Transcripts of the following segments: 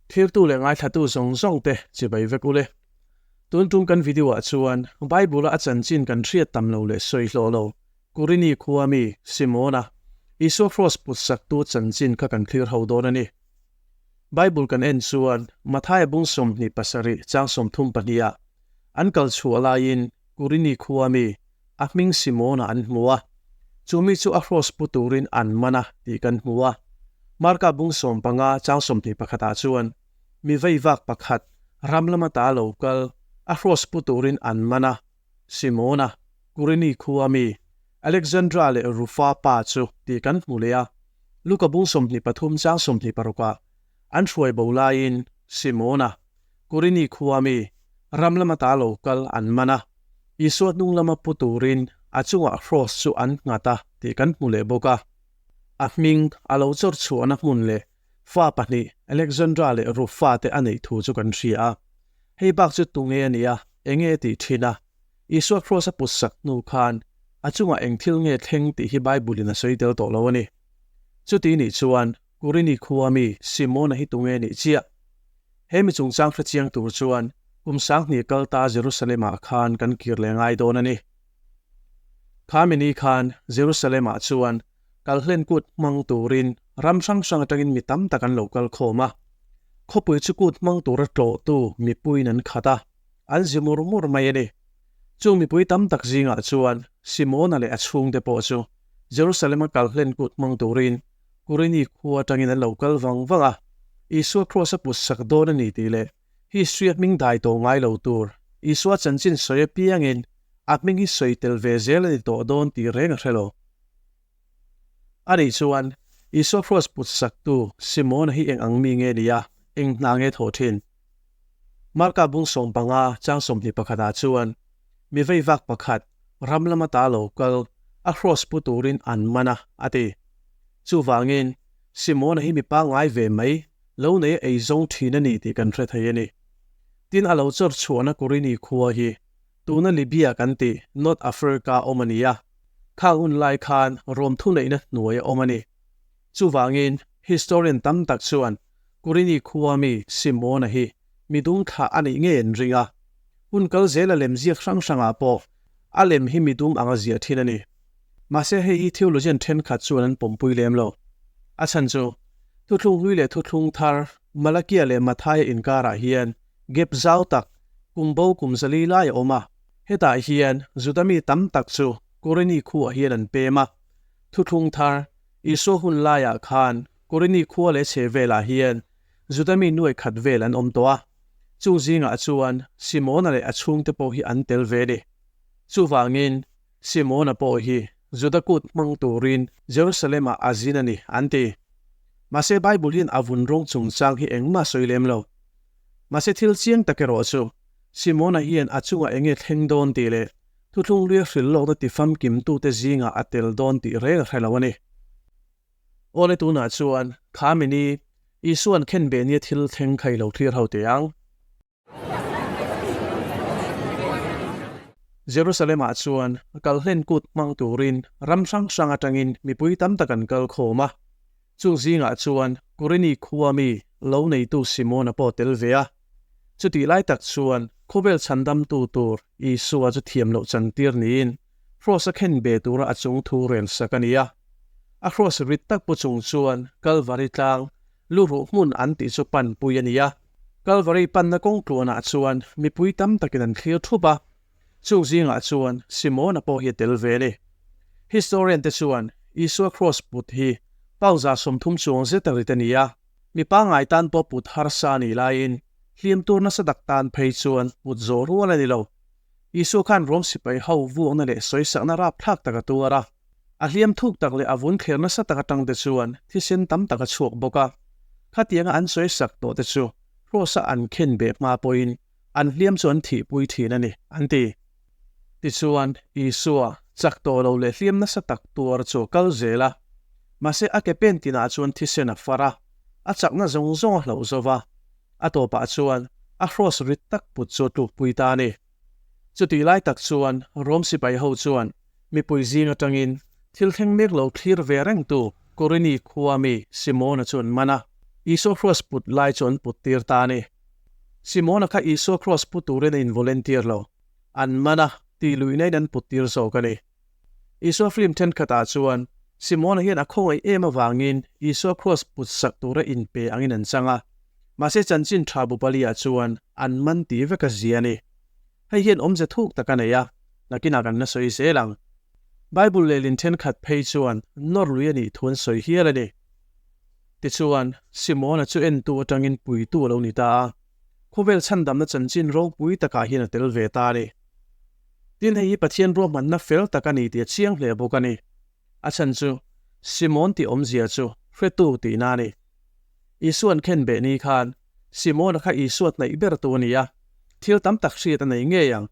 Thirtu leh ngaithlatu zawng zawng te chibai vek ule. Tun tum kan video ah chuan Bible a a chanchin kan hriat tam lo leh sawi hlawh lo Kurini khua mi Simona, Isua Kraws put saktu chanchin kha kan thlir ho dawn a ni. Bible kan en chuan Mathaia bung 27 chang 32 ah an kal chhuah laiin Kurini khua mi a hming Simona an hmu a, chumi chu a kraws pu turin an man a tih kan hmu a. Marka bung 15 chang 21 ah chuan mi veivak pakhat ram lama ta lo kal a kraws pu turin an man a, Simona, Kurini khua mi Alexandra leh Rufa pa chu tih kan hmu leh a. Luka bung 23 chang 26 ah an hruai bo laiin Simona, Kurini khua mi ram lama ta lo kal an man a, Isua hnung lama pu turin a chungah kraws chu an nghat a tih kan hmu leh bawk a. A hming a lo chawr chhuahna hmun leh fa pahnih Alexandra leh Rufa te a neih thu chu kan hria a. Hei bak chu tunge a nia, enge tih thin a? Isua kraws a put sak hnu khan a chungah eng thil nge thleng tih hi Bible in a sawi tel tawh lo a ni. Chuti nih chuan Kurini khua mi Simona hi tunge nih chiah? He mi chungchang hre chiang tur chuan kum 2000 kal ta Jerusalem ah khan kan kir leh ngai dawn a ni. Kha mi ni khan Jerusalem ah chuan kal hlen kut hmang turin ram hrang hrang atangin mi tam tak an lo kal khawm a. Khawpui chu kut hmang tura tlawhtu mipuiin an khat a, an zi mur mur mai a ni. Chung mipui tam tak zingah chuan Simona leh a chhungte pawh chu Jerusalem a kal hlen kut hmang turin Kurini khua atangin an lo kal vang vang a, Isua kraws a put sak dawn a ni tih leh history a hming dai tawh ngai lo tur Isua chanchin sawi apiangin a hming hi sawi tel ve zel a ni tawh dawn tih reng a hre lo. A nih chuan Isua kraws put saktu Simona hi eng ang mi nge ni a, eng hna nge thawh thin? Marka bung 15 chang 21 ah chuan mi veivak pakhat ram lama ta lo kal a kraws pu turin an man a, a ti. Chuvangin Simona hi mi pangngai ve mai lo nei a ei zawng thin a ni tih kan hre thei a ni. Tin a lo chawr chhuahna Kurini khua hi tuna Libya kan tih North Africa awm a ni a, khang hun lai khan Rom thuneihna hnuai a awm a ni. Chuvangin historian tam tak chuan Kurini khua mi Simona hi mi dum thlah a nih ngei an ring a. Hun kal zel a lem ziak hrang hrangah pawh a lem hi mi dum anga ziah thin a ni. Mahse hei hi theologian thenkhat chuan an pawmpui lem lo. A chhan chu, thuthlung hlui leh thuthlung thar Malakia leh Mathaia inkarah hian gap zau tak kum bo kum zali lai a awm a. Hetah hian Juda mi tam tak chu Kurini khuaah hian an pem a. Thuthlung thar Isua hun laiah khan Kurini khua leh chhe velah hian Juda mi nuai khat vel an awm tawh a. Chung zingah chuan Simona leh a chhungte pawh hi an tel ve a ni. Chuvangin Simona pawh hi Juda kut hmang turin Jerusalem ah a zin a ni, an ti. Mahse Bible hian a vun rawng chungchang hi engmah sawi lem lo. Mahse thil chiang tak erawh chu Simona hian a chungah enge thleng dawn tih leh thuthlung ria hrilh lawkna ti famkimtute zingah a tel dawn tih reng a hre lo a ni. Awle tunah chuan kha mini Isua'n khenbeh nia thil thleng kha i lo thlir ho teh ang. Jerusalem ah chuan kal hlen kut hmang turin ram hrang hrang atangin mipui tam tak an kal khawm a. Chung zingah chuan Kurini khua mi lo neitu Simona pawh tel ve a. Chutih lai tak chuan khawvel chhandamtu tur Isua chu thiam loh chantir niin kraws a khen be tura a chung thu rel sak a ni a. A kraws rit tak pu chung chuan Kalvari tlang luruh hmun an tih chu panpui a ni a. Kalvari panna kawng tluanah chuan mipui tam takin an thlir thup a, chung zingah chuan Simona pawh hi a tel ve a ni. Historian te chuan Isua kraws put hi pauza 30 chuang zet a rit a ni a, mi pangngai tan pawh put harsa a nih laiin hliam tur nasa tak tan phei chuan put zawh rual a ni lo. Isua khan Rom sipai ho vuakna leh sawisakna rapthlak tak a tuar a, a hliam thuk tak leh a vun thler nasa tak atang te chuan thisen tam tak a chhuak bawk a. Khatianga an sawisak tawh te chu kraws-a an khen beh hma pawhin an hliam chu an thihpui thin a ni, an ti. Tichuan, Isua chak tawh lo leh hliam nasa tak tuar chu a kal zel a. Mahse, a ke pen tinah chuan thisen a far a, a chakna zawng zawng a hloh zo va. A tawpah chuan a kraws rit tak put chu a tlukpui ta a ni. Chutih lai tak chuan Rom sipai ho chuan mipui zing atangin thil thleng mek lo thlir ve rengtu Kurini khua mi Simona chu an man a. Isua Kraws put lai chu an put tir ta a ni. Simona kha Isua Kraws pu turin a involunteer lo. An man a, tih luihna in an put tir zawk a ni. Isua film thenkhatah chuan Simona hian a khawngaih em avangin Isua Kraws put sak tura inpe angin an chang a. Mahse chanchin tha bu paliah chuan an man tih vek a zia a ni. Hei hian awmze thuk tak a nei a, nakinah kan la sawi zel ang. Bible lehlin thenkhat phei chuan nawr lui a nih thu an sawi hial a ni. Tichuan, Simona chu entu atangin puitu a lo ni ta a, khawvel chhandamna chanchin ropui takah hian a tel ve ta a ni. Tin, hei hi Pathian ruahmanna fel tak a ni tih a chiang hle bawk a ni. A chhan chu, Simon tih awmzia chu hretu tihna a ni. Isua'n khenbeh ni khan Simona kha Isua hnaih ber tu a ni a, thil tam tak hriat a nei ngei ang.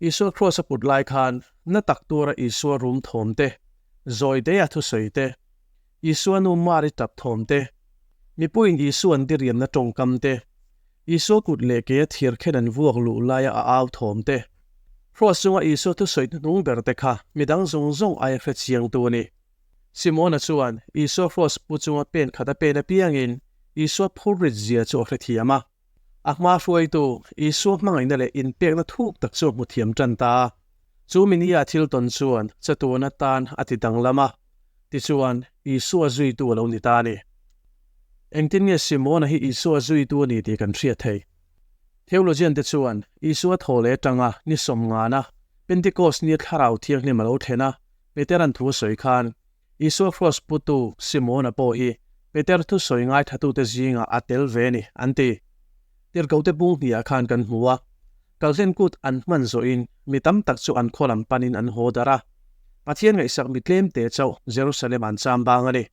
Isua kraws a put lai khan na tak tura Isua rum thawm te, zawi dei a thusawi te, Isua nu Mari tap thawm te, mipuiin Isua'n diriamna tawngkam te, Isua kut leh ke a thir khen an vuak luh laia a au thawm te, kraws chunga Isua thusawi hnuhnung ber te kha midang zawng zawng aia hre chiangtu a ni. Simona chuan Isua kraws pu chunga pen khat a pen apiangin Isua phurrit zia chu a hrethiam a. A hma hruaitu Isua hmangaihna leh inpekna thuk tak chu a hmu thiam tan ta a. Chu minia thil tawn chuan chatuan atan a ti danglam a, tichuan Isua zuitu a lo ni ta a ni. Engtin nge Simona hi Isua zuitu a ni tih kan hriat thei? Theologian te chuan Isua thaw leh atanga ni sawmngana Pentecost nia Thlarau Thianghlim a lo thlen a, Peteran thu a sawi khan Isua Kraws putu Simona pawh hi Peter thusawi ngaithlatute zingah a tel ve a ni, an ti. Tirhkohte bung hniah khan kan hmu a, kalhlen kut an hman zawhin mi tam tak chu an khaw lam panin an haw darh a, Pathian ngaihsak mi tlemte chauh Jerusalem an cham bang a ni.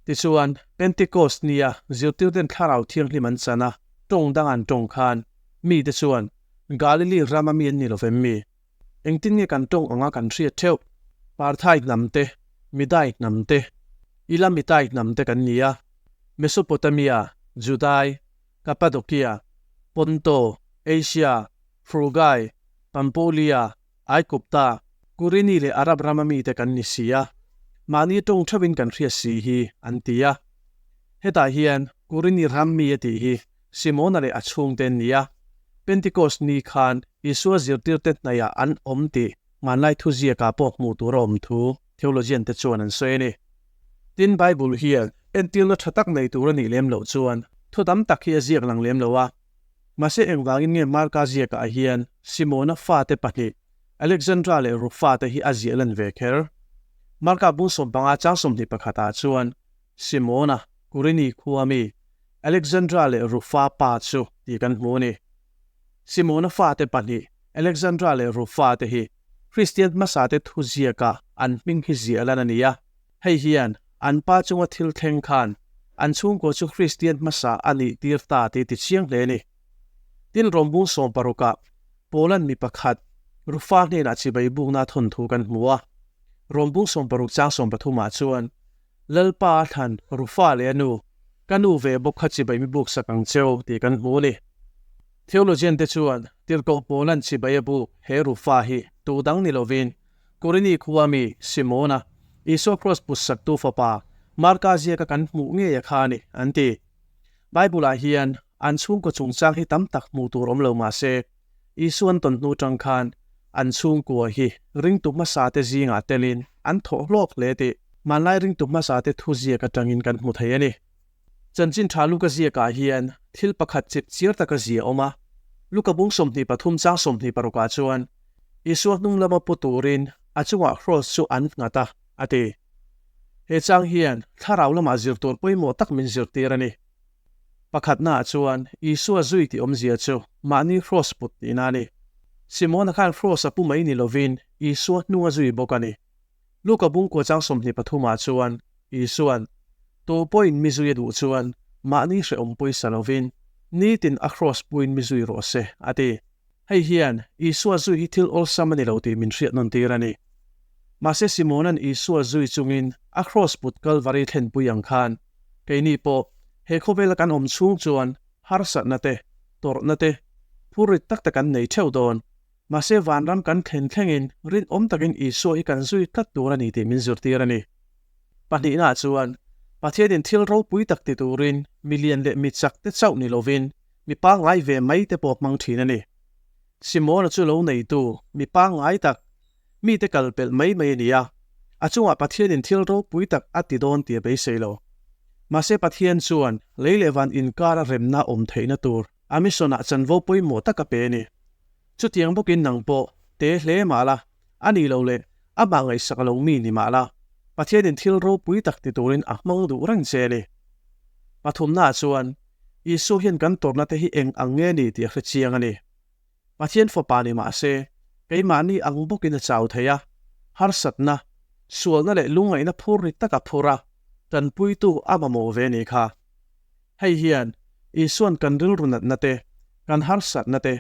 Tichuan, Pentecost nia zirtirten Thlarau Thianghlim an chan a, tawng dang an tawng khan mite chuan, Galili rama mi an ni lo vem mi? Engtin nge kan tawng anga kan hriat theuh? Parthai hnam te, Midai hnam te, Ilamitai hnam te kan ni a, Mesopotamia, Judai, Kapadokia, Ponto, Asia, Frugai, Pampolia, Aikupta, Kurini leh Arab rama mite kan ni si a, mahni tawng theuhin kan hriat si hi, an ti a. Hetah hian Kurini ram mi a tih hi Simona leh a chhungte an ni a, Pentecost ni khan Isua zirtirte hnaihah an awm tih hmanlai thuziakah pawh hmuh tur a awm thu theologian te chuan an sawi a ni. Tin, Bible hian entirna tha tak nei tur a nih lem loh chuan thu tam tak hi a ziak lang lem lo a. Mahse engvangin nge Marka ziakah hian Simona fate pahnih Alexandra leh Rufa te hi a ziah lan ve kher? Marka bung 15 chang 21 ah chuan Simona, Kurini khua mi, Alexandra leh Rufa pa chu tih kan hmu a ni. Simona fate pahnih, Alexandra leh Rufa te hi Kristian hmasate thuziakah an hming hi ziah lan a ni a. Hei hian an pa chunga thil thleng khan an chhungkua chu Kristian hmasa a nih tir ta tih ti chiang hle a ni. Tin, Rawmbung sawmparukah Paula'n mi pakhat Rufa hnenah chibai bukna thawnthu kan hmu a. Rawmbung 60 chang 13 ah chuan Lalpa a thlan Rufa leh a nu, ka nu ve bawk kha chibai mi buk sak ang cheu tih kan hmu a ni. Theologian te chuan Tirhkoh Paula'n chibai a buk he Rufa hi tu dang ni lovin Kurini khua mi Simona, Isua Kraws put saktu fapa Marka ziaka kan hmuh ngei a kha a ni, an ti. Bible-ah hian an chhungkaw chungchang hi tam tak hmuh tur awm lo mah se, Isuan tawn hnu tang khan an chhungkua hi ringtu hmasa te zingah telin an thawh hlawk hle tih hmanlai ringtu hmasa te thu ziak atangin kan hmu thei a ni. Chanchin tha Luka ziakah hian thil pakhat chip chiar taka zia awm a, Luka bung 23 chang 26 ah chuan Isua hnung lama pu turin a chungah kraws chu an nghat a, a ti. He chang hian thlarau lamah zir tur pawimawh tak min zirtir a ni. Pakhatnaah chuan Isua zui tih awmzia chu mahni kraws put tihna a ni. Simona khan kraws a pu mai ni lovin Isua hnung a zui bawk a ni. Luka bungkua chang 23 ah chuan Isua'n, Tu pawhin mi zui a duh chuan mahni hrehawm pawisa lovin nitin a kraws puin mi zui rawh se, a ti. Hei hian Isua zui hi thil awlsam a ni lo tih min hriat nawn tir a ni. Mahse Simona'n Isua zui chungin a kraws put Kalvari thlenpui ang khan Keini pawh he khawvela kan awm chhung chuan harsatna te, tawrhna te, phurrit tak tak kan nei theuh dawn. Mahse vanram kan thlen thlengin rinawm takin Isua hi kan zui tlat tur a ni tih min zirtir a ni. Pahnihnaah chuan Pathianin thil ropui tak ti turin mi lian leh mi chak te chauh ni lovin mi pangngai ve mai te pawh hmang thin a ni. Simona chu lo neitu mi pangngai tak, mite kal pelh mai mai a ni a, a chungah Pathianin thil ropui tak a ti dawn tih a beisei lo. Mahse Pathian chuan lei leh van inkara remna awm theihna tur a mission-ah chanvo pawimawh tak a pe a ni. Chutiang bawkin nang pawh te hle mah la, a nih loh leh amah ngaihsak lo mi ni mah la, Pathianin thil ropui tak ti turin a hmang duh reng che a ni. Pathumnaah chuan, Isua hian kan tawrhna te hi eng ang nge ni tih a hre chiang a ni. Pathian fapa ni mah se, keimahni ang bawkin a chau thei a, harsatna, sualna leh lungngaihna phur ri taka phur a, tanpuitu a mamawh ve ni kha. Hei hian Isua'n kan rilru natna te, kan harsatna te,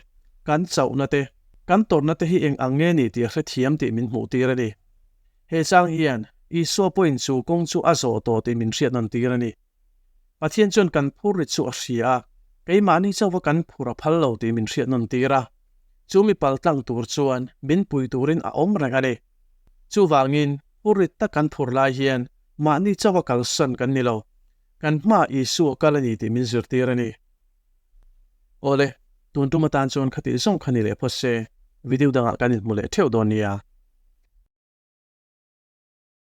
kan chauhna te, kan tawrhna te hi eng ang nge ni tih a hrethiam tih min hmuhtir a ni. He chang hian Isua pawhin chu kawng chu a zawh tawh tih min hriat nawn tir a ni. Pathian chuan kan phur ri chu a hria a, keimahni chauhva kan phur a phal lo tih min hriat nawn tir a. Chu mi paltlang tur chuan min pui turin a awm reng a ni. Chuvangin, phur rit tak kan phur lai hian mahni chauhva kalsan kan ni lo. Kan hmaah Isua kal a ni tih min zirtir a ni. Awle, tun tum atan chuan khatih zawng kha ni leh phawt se, video dangah kan inhmu leh theuh dawn nia.